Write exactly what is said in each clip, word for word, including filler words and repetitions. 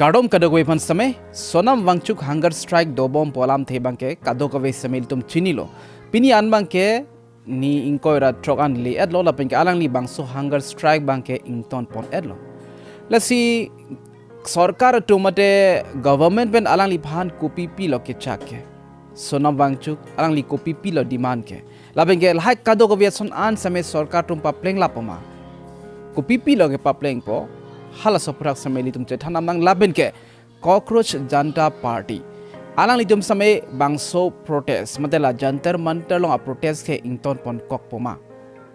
Kardom kadokave aphan sitame, Sonam Wangchuk hunger strike dobompo alamthe abangke kadokave sitame ilitum chinilo. Pini an abangke ni ingkoi ra throk an le-etlo, lapen ke alangli bangso hunger strike abangke ingtonpon-etlo. Lasi sorkar atum mate government pen alangliphan kopi pilo kechak ke, Sonam Wangchuk alangli kopi pilo demand ke? Lapen ke lahai kadokave ason an sitame sorkar atum papleng lapoma, kopi pilo kepaplengpo, halaso aphuthak sitame ilitum chethan damnang. Lapen ke Cockroach Janta Party, alanglitum sitame bangso protest mate la Jantar Mantar along a-protest ke ingtonpon kokpoma,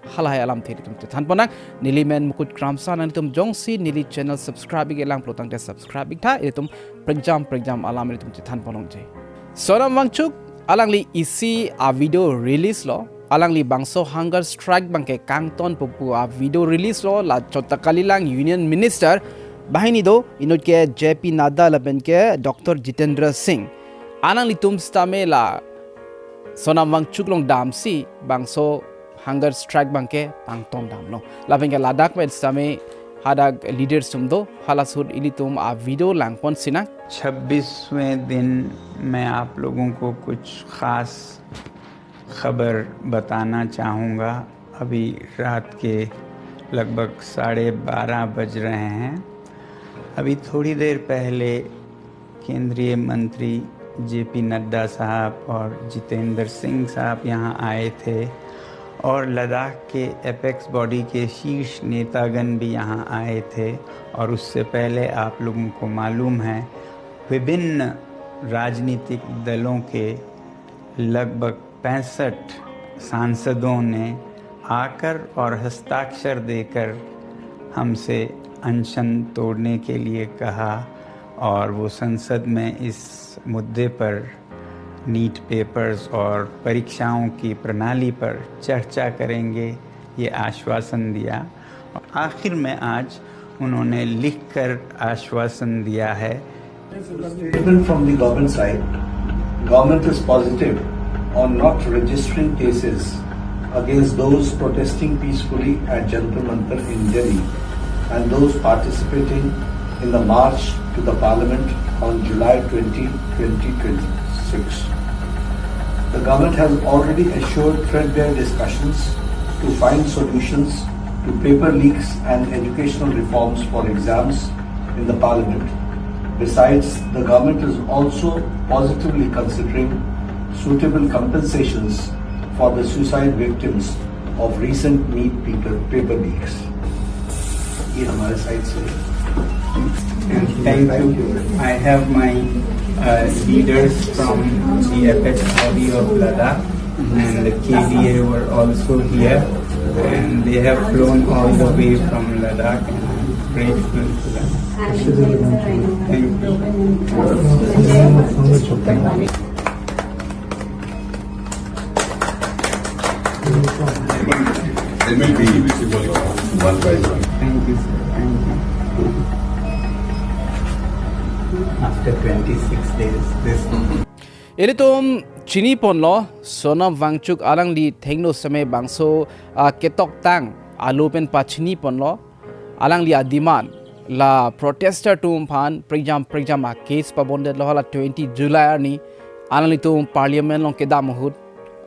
halahai alamthe ilitum chethanponnang. Neli men Mukut Kramsa, nanglitum jongsi neli channel subscribe ik-elang pulo tangte subscribe iktha, ilitum prekjam prekjam alam ilitum chethanpon longji. Sonam Wangchuk alangli isi a-video release lo, alangli bangso hunger strike abangke kangtonpo pu a-video release lo, la chot ta kalilang Union Minister banghini do, inut ke J P Nadda lapen ke Doctor Jitendra Singh. Alanglitum sitame la Sonam Wangchuk along damsi bangso hunger strike abangke pangton damlo. Lapen ke ladak pen sitame hadak leaders atum do, halaso ahut ilitum a-video langpon sinang. छब्बीसवें दिन मैं आप लोगों को कुछ ख़ास खबर बताना चाहूँगा। अभी रात के लगभग साढ़े बारह बज रहे हैं। अभी थोड़ी देर पहले केंद्रीय मंत्री जेपी नड्डा साहब और जितेंद्र सिंह साहब यहाँ आए थे और लद्दाख के एपेक्स बॉडी के शीर्ष नेतागण भी यहाँ आए थे। और उससे पहले आप लोगों को मालूम है, विभिन्न राजनीतिक दलों के लगभग पैंसठ सांसदों ने आकर और हस्ताक्षर देकर हमसे अनशन तोड़ने के लिए कहा और वो संसद में इस मुद्दे पर, नीट पेपर्स और परीक्षाओं की प्रणाली पर चर्चा करेंगे, ये आश्वासन दिया। आखिर में आज उन्होंने लिखकर आश्वासन दिया है। Statement from the government side, government is positive on not registering cases against those protesting peacefully at Jantar Mantar in Delhi and those participating in the march to the parliament on July twenty, twenty twenty-six. The government has already assured threadbare discussions to find solutions to paper leaks and educational reforms for exams in the parliament. Besides, the government is also positively considering suitable compensations for the suicide victims of recent NEET paper, paper leaks. ये हमारे साइड से है। And thank you. I have my uh, leaders from the apex body of Ladakh and the K D A were also here, and they have flown all the way from Ladakh, and I'm grateful to them. Thank you. They may be visible one by one. Thank you, sir. Thank you. After twenty-six days, this Ilitum chiniponlo, Sonam Wangchuk alangli thengno sitame bangso, ah, ketoktang alo pen pachiniponlo. Alangli a-demand, la protester atum aphan prekjam prekjam a-case pabondetlo, hala twenty July arni alanglitum parliament along kedam ahut,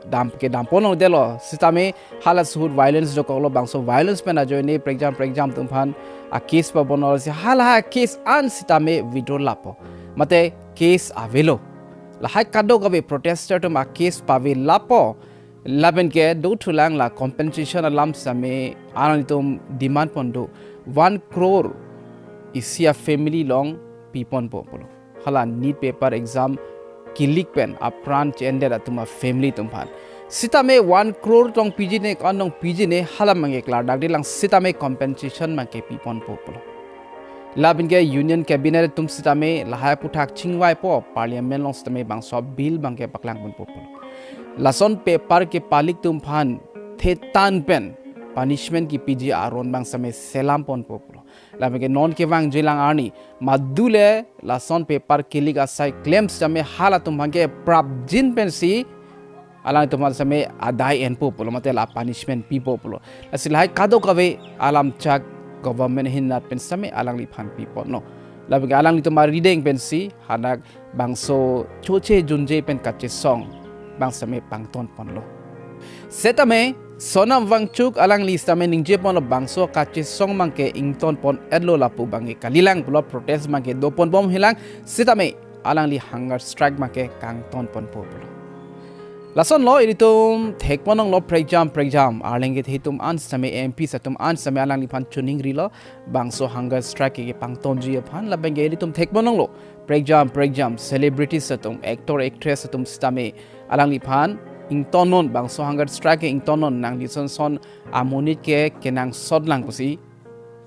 dam kedam ponlongdetlo sitame halaso ahut violence dokoklo, bangso violence pen ajoine prekjam prekjam atum aphan a-case pabonlo, si hala a-case an sitame withdraw lapo, mate case avelo. Lahai kadokave protester atum a-case pave lapo. Lapen ke dothulang, la compensation alam sitame alanglitum demand pon do, one crore isi a-family along piponpo pulo. Hala NEET paper exam ke-leak pen apran che-endet atum a-family atum aphan. Sitame one crore tong piji ne, ko-an tong piji ne, hala abangke klardak dilang, sitame compensation abangke piponpo pulo. Lapen ke Union Cabinet atum sitame lahai aphuthak chingvaipo, parliament along sitame bangso bill abangke paklangponpo pulo. Lason paper kepa-leak atum aphan thetan pen punishment kepiji aron abang sitame selamponpo pulo. Lapen ke non kevangjilang arni, madule lason paper ke-leak asai klem sitame halatum abangke prapjin pensi alangtum aphan sitame adai enpo pulo, mate la punishment pipo pulo. Lasi lahai kadokave alam chak government ahin nat pen sitame alangliphan piponlo. Lapen ke alanglitum arideng pensi hadak bangso choche junje pen kachesong bang sitame pangton ponlo. Setame Sonam Wangchuk alangli sitame ningje ponlo bangso kachesong bang ke ington pon-etlo lapu bang ke kalilang pulo, protest bang ke do ponbom hilang, setame alangli hunger strike bang ke kangton ponpo pulo. Lasonlo ilitum thek ponlonglo prekjam prekjam, arleng kethe atum an sitame, M Ps atum an sitame alangliphan choningrilo bangso hunger strike ke pangtonji aphan. Lapen ke ilitum thek ponlonglo prekjam prekjam, celebrities atum, actor actress atum sitame alangliphan ingtonnon, bangso hunger strike ke ingtonnon, nangli son son amonit ke kenangsot lang pusi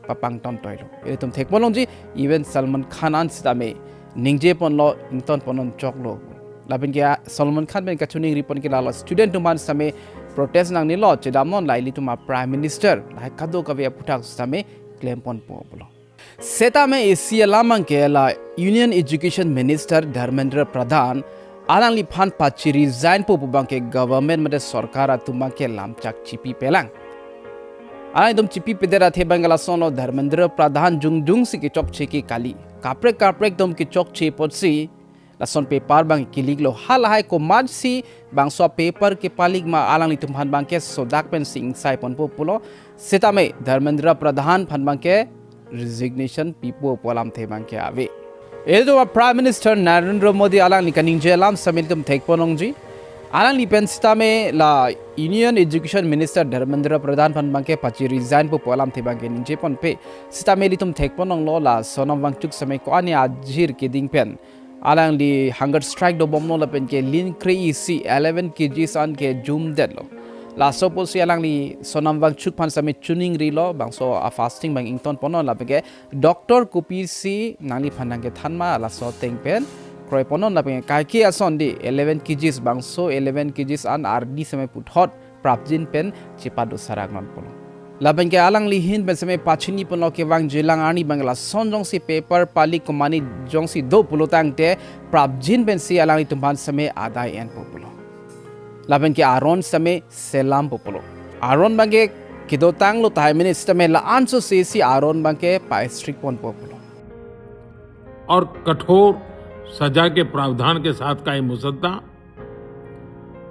papangton toilo. Ilitum thek ponlongji, even Salman Khan an sitame ningje ponlo ington ponnon choklo. Lapen ke a Salman Khan pen kachiningri pon ke lalo student atum an sitame protest nangnelo, chedamnon, la ilitum a Prime Minister, lahai kadokave aputhak sitame klem ponpo pulo. Setame isi alam bang ke la Union Education Minister Dharmendra Pradhan alangliphan pachi-resignpo pu bang ke government mate sorkar atum bang ke lamchak chipi pelang. Alangtum chipi pedet athe bang ke lasonlo, Dharmendra Pradhan jongjong si kechokche ke kali. Kaprek kaprek atum kechokche apotsi lason paper bang ke leak lo. Halahai komatsi bangso paper ke pa-leak ma alanglitum aphan bang ke sodak pensi ingsai ponpo pulo. Setame Dharmendra Pradhan aphan bang ke resignation pipo pu alamthe bang ke ave. Ilitum a Prime Minister Narendra Modi alangli kaningje alam sitame ilitum thek ponlongji. Alangli pen sitame la Union Education Minister Dharmendra Pradhan aphan bang ke pachi-resignpo pu alamthe bang ke ningje ponpe. Sitame ilitum thek ponlonglo, la Sonam Wangchuk sitame ko-an ajir keding pen alangli hunger strike dobomlo lapen ke lin kre-isi eleven K Gs an ke jumdetlo. Laso apotsi alangli Sonam Wangchuk aphan sitame choningrilo bangso a fasting bang ington ponnon lapen ke doctor kopisi nangliphan nangkethan ma laso ateng pen kroi ponnon lapen ke kaike ason di eleven K Gs, bangso eleven K Gs an ardi sitame puthot prapjin pen chepado sarak non pulo. Lapen ke alangli ahin pen sitame pachini ponlo, kevangjilang arni bang lason jongsi paper pa-leak komane jongsi do pulo tangte prapjin pensi alanglitum aphan sitame adai enpo pulo. Lapen ke aron sitame selampo pulo. Aron bang ke kedotanglo tahai mene sitame la-anso sesi aron bang ke pa-strict ponpo pulo. और कठोर सजा के प्रावधान के साथ का ये मुसद्दा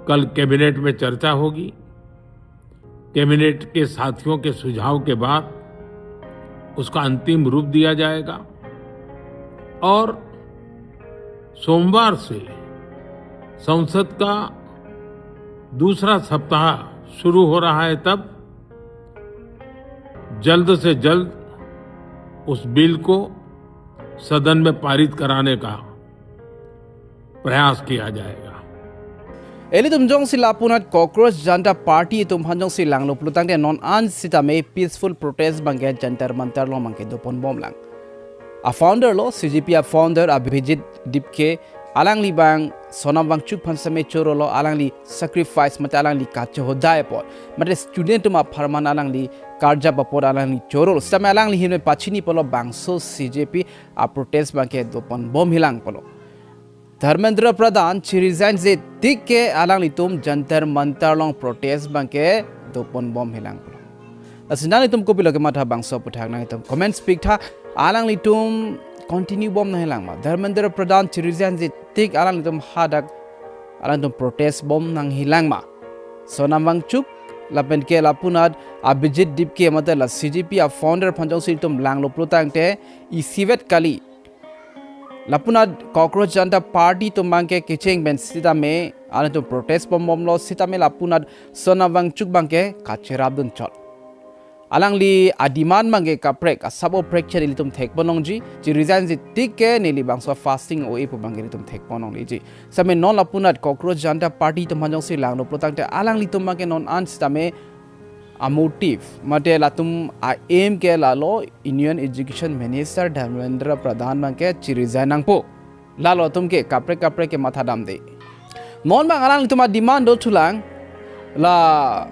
कल कैबिनेट में चर्चा होगी। कैबिनेट के साथियों के सुझाव के बाद उसका अंतिम रूप दिया जाएगा और सोमवार से संसद का दूसरा सप्ताह शुरू हो रहा है, तब जल्द से जल्द उस बिल को सदन में पारित कराने का प्रयास किया जाएगा। Ilitum jongsi lapu-an Cockroach Janta Party atum aphan jongsi langlo pulo tangte non an sitame peaceful protest bang ke Jantar Mantar along bang ke do ponbomlang. A founder lo, C J P a founder Abhijit Dipke, alangli bang Sonam Wangchuk aphan sitame chorolo, alangli sacrifice mate alangli kachohodai apot, mate student atum apharman alangli karjap apot alangli chorolo. Sitame alangli ahin pen pachini ponlo bangso C J P a protest bang ke do ponbom hilang pulo. Dharmendra Pradhan chi-resign je tik ke alanglitum Jantar Mantar along protest bang ke do ponbom hilang pulo. Lasi nanglitum kopilo kematha bangso aputhak nanglitum comments pi tha, alanglitum continue bom nangjilang ma? Dharmendra Pradhan chi-resign je tik alanglitum hadak alanglitum protest bom nangjilang ma? Sonam Wangchuk lapen ke lapu-an Abhijit Dipke mate la C J P a founder aphan jongsi ilitum langlo pulo tangte isivet kali. Lapu-an Cockroach Janta Party atum bang ke kecheng pen sitame alanglitum protest ponbomlo, sitame lapu-an Sonam Wangchuk bang ke kacherapdun chot. Alangli a-demand bang ke kaprek, asap oprek chen ilitum thek ponlongji, chi-resign je tik ke neli bangso fasting o-e pu bang ke ilitum thek ponlongliji. Sitame non lapu-an Cockroach Janta Party atum aphan jongsi langlo pulo tangte alanglitum bang ke non an sitame a-motive mate latum a-aim ke lalo Union Education Minister Dharmendra Pradhan bang ke chi-resign nangpo. Lalo atum ke kaprek kaprek kematha damde. Non bang alanglitum a-demand do thulang, la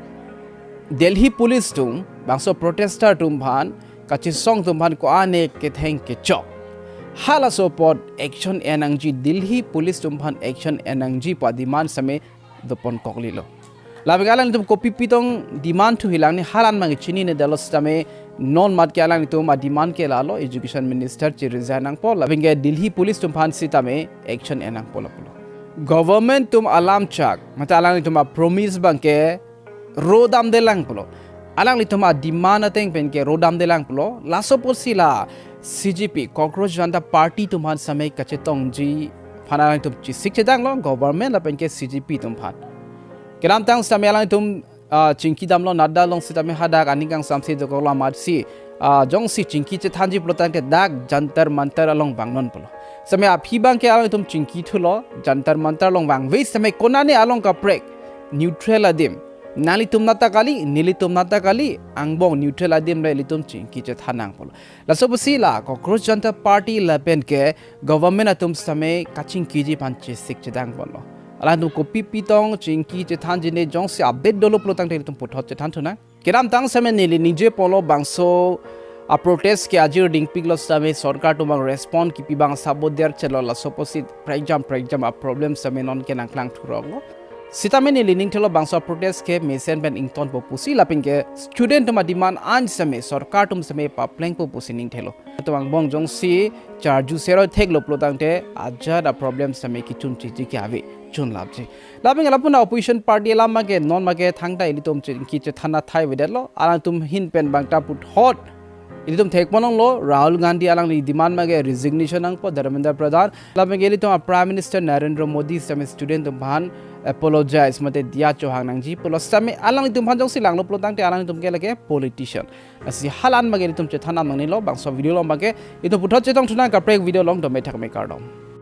Delhi police atum bangso protester atum aphan, kachesong atum aphan ko-an ketheng kechok. Halaso apot action en nangji, Delhi police atum aphan action en nangji pu a-demand sitame do ponkoklilo. Lapen ke alanglitum kopi pitong demand thu hilang ne halan bang ke chininedetlo sitame Non mat ke alanglitum a-demand ke lalo, Education Minister chi resign nangpo, lapen ke Delhi Police atum aphan sitame action en nangpo lapulo. Government atum alam chak, mate alanglitum a-promise abang ke ro damdelang pulo. Alanglitum a-demand ateng pen ke ro damdelang pulo. Laso apotsi la C J P, Cockroach Janta Party atum aphan sitame kachetongji aphan alanglitum chesik chedanglo, government lapen ke C J P atum aphan. Kedamtang sitame alanglitum ah, chingki damlo, Nadda along sitame hadak aning kangsamse dokok lamat si, ah, jongsi chingki chethanji pulo tangte dak Jantar Mantar along vangnon pulo. Sitame aphi abang ke alanglitum chingki thulo, Jantar Mantar along vangve sitame konane along kaprek, neutral adim. Nanglitum nata kali, nelitum nata kali, angbong neutral adim le ilitum chingki chethan nang pulo. Laso apotsi la Cockroach Janta Party lapen ke government atum sitame kachingkiji aphan chesik chedang ponlo. Alangtum kopi pitong chingki chethanji ne jongsi update dolo pulo tangte ilitum puthot chethan thunang. Kedamtang sitame neli ningje ponlo bangso a-protest ke ajir dingpiklo sitame sorkar atum abang respond kipi abang sabo der chelo, laso apotsi prekjam prekjam a-problem sitame non ke nangklang thuroklo. Sitame neli ningthelo bangso a-protest ke mesen pen ingtonpo pusi lapen ke student atum a-demand an sitame sorkar atum sitame paplengpo pusi ningthelo. Atum angbong jongsi charju sero theklo pulo tangte ajat a-problem sitame kechun chiji ke ave, chun lapji. Lapen ke lapu na opposition party alam abang ke non abang ke thangta ilitum chingki chethan athai avedetlo. Alangtum ahin pen abang ta puthot ilitum thek ponlonglo, Rahul Gandhi alangli demand abang ke resignation nangpo, Dharmendra Pradhan. Lapen ke ilitum a-Prime Minister Narendra Modi sitame student atum aphan apologize mate diya chohang nangji pulo sitame alanglitum aphan jongsi langlo pulo tangte alanglitum ke lake politician. Lasi hala an abang ke ilitum chethan nangnelo, bangso video along abang ke ilitum puthot chetong thunang, kaprek video along dome thakme, kardom.